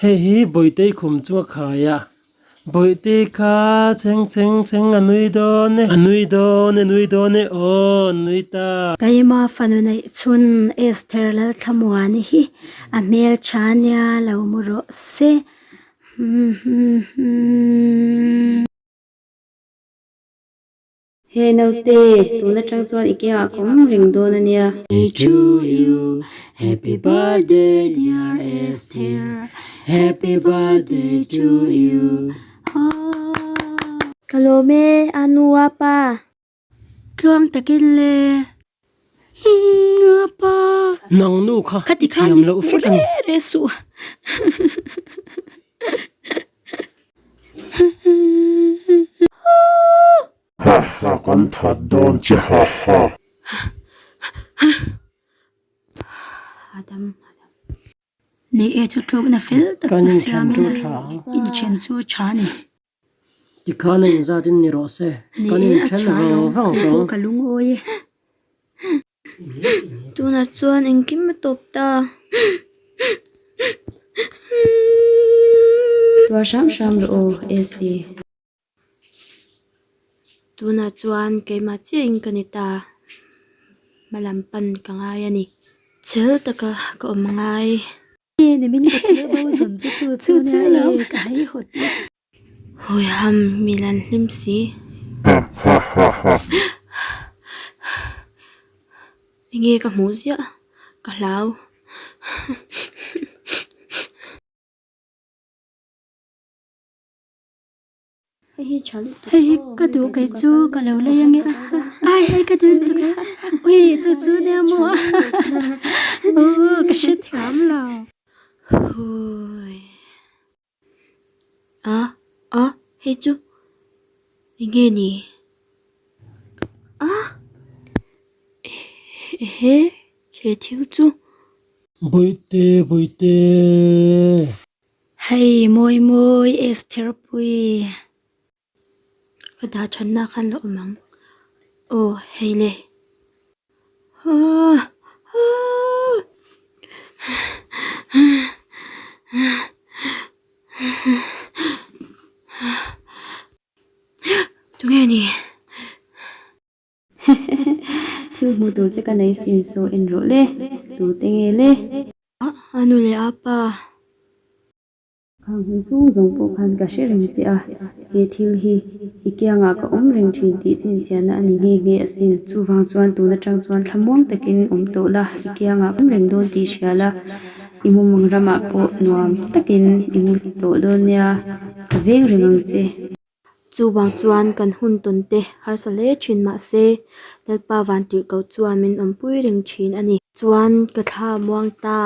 Hei hi Bawihtei khum chu a khai a, Bawihtei kha chheng chheng chheng a nui dawn e, a nui dawn e, nui dawn e, aw nui ta. Keima fanu neih chhun Esther Lalthlamuani hi a hmeltha nia lo mu rawh se. Hum hum hum. He naute, tun atang chuan i kiangah ka awm reng dawn a nia. To you, happy birthday dear Esther, happy birthday to you. Ka lawm e, a nu a pa. Tluang takin le. A pa. Nang nu kha i thiam loh vek a ni. Khati khan min hmu re re suh. Ha ha kan that dawn che ha ha. Adam Ni e chu tlukna fel tak chu siamin inthen chu tha a ni. Tikhan a inzatin ni rawh se. Kan inthen vang vang tawh. Ka lungawi e. Tunah chuan engkim a tawp ta. Tuar hram hram rawh aw Elsie. Tunah chuan keimah chiahin ka ni ta. Hma lam pan ka ngai a ni. Chhel taka ka awm ngai. Hawiham mi lan hlim si. Enge ka hmuh ziah ka hlau. Hei hi ka duh kei chu ka lo lei ange ai hei ka duh lutuk e ui chu chu nia maw aw ka hre thiam lo. Hui a a hei chu enge ni a ehe he thil chu. Bawihte bawihte. Hei mawi mawi Esther pui. Ka dah thanna khan la awm ang. Aw hei le. Aaa aaa. Tunge ni? Thil hmuh tur che ka nei sin saw en rawh le, tute nge le? A nu leh a pa. Khang hun chung zawng pawh khan ka hre reng che a, he thil hi i kiangah ka awm reng thin tih chhinchhiahna a ni nghe nghe asin. Chuvang chuan tun atang chuan thlamuang takin awm tawh la, i kiangah ka awm reng dawn tih hria la, i mumang ramah pawh nuam takin i mu tawh dawn nia, ka veng reng ang che. Chuvang chuan kan hun tawn te harsa hle thin mah se, Lalpa Vantirhkoh chuan min awmpui reng thin a ni. Chuan ka thla muang ta.